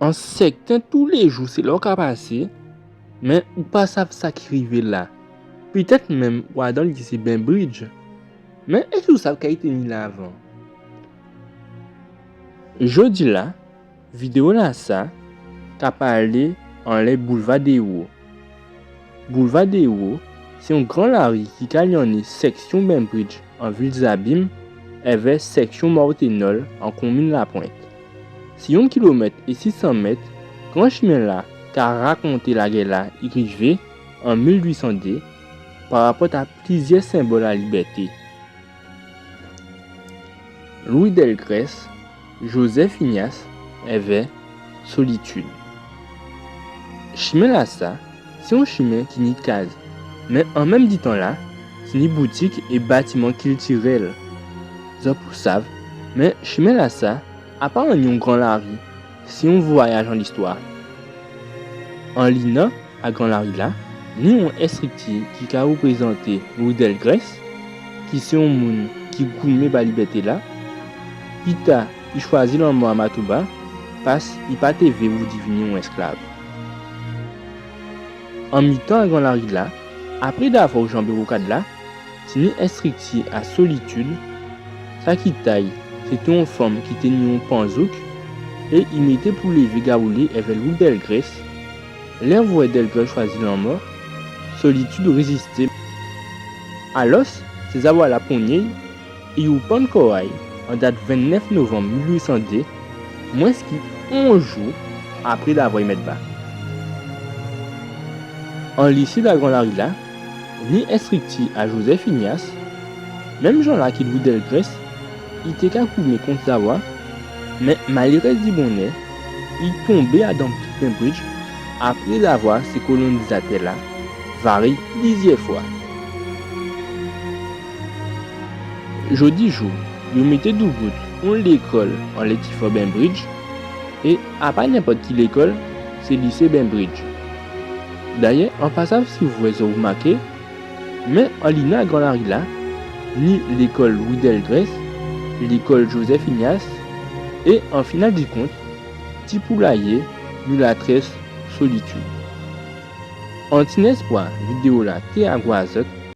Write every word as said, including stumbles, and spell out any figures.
An sèten, toulé jou sé la ou ka pasé, mé ou pa sav sa ki rivé la. Pétèt menm ou adan lisé Bainbridge. Mé èskè ou sav ka i té ni la avan? Jòdi-la, vidéo-lasa ka palé anlè Boulva dé Éwo. Boulva dé Éwo sé on gran lari ki ka lyanné sèksyon Bainbridge an vil Zabim èvè sèksyon Mòtenòl an konmin Lapwent. Sé on kilomèt é sis san mèt. Gran chimen-la ka rakonté lagè-la i rivé an mil ui san dé parapòt a plizyè senbòl a libèté. Louis Delgrès, Joseph Ignace èvè Solitude. Chimen-lasa sé on chimen ki ni kaz, mé an menm di tan-la sé ni boutik é batiman kiltirèl. Zòt pou sav, mé chimen-lasa a pa anni on gran lari, sé on vwayaj an listwa. An linan a gran lari-la, ni on èstrikti ki ka rèprézanté Louis Delgrès, ki sé on moun ki goumé ba libèté-la. Pita i chwazi lanmò a Matouba pas i pa té vé ou divini on èsklav. An mitan a gran lari-la, apré davwa ou janbé wokad-la, té ni èstrikti a Solitude. Sa ki ta-y sé té on fanm ki té ni on panzouk é i mété pou lévé gawoulé èvè Louis Delgrès. Lè ou vwè Delgrès chwazi lanmò, Solitude rézisté. Alòs sé zawa-la ponyé-y é yo pann kò a-y an dat ventnèf novanm mil ui san dé, mwens ki onz jou apré davwa i mèt ba. An lisé a gran lari-la, ni èstrikti a Joseph Ignace. Menm jan-la ki Louis Delgrès, i té ka goumé kont zawa, mé malérèzdibonnè i tonbé adan pit Bainbridge apré davwa sé kolonizatè-la varé plizyè fwa. Jòdi jou yo mété doubout on lékòl anlè ti fò Bainbridge. É a pa nenpòt ki lékòl, sé lisé Bainbridge. Dayè an pa sav si ou vwè zò ou maké, mé an linan a gran lari-la, ni lékòl Louis Delgrès, lékòl Joseph Ignace é an final di kont, ti poulayé milatrès Solitude. An tin èspwa vidéo-la té a gou a zòt.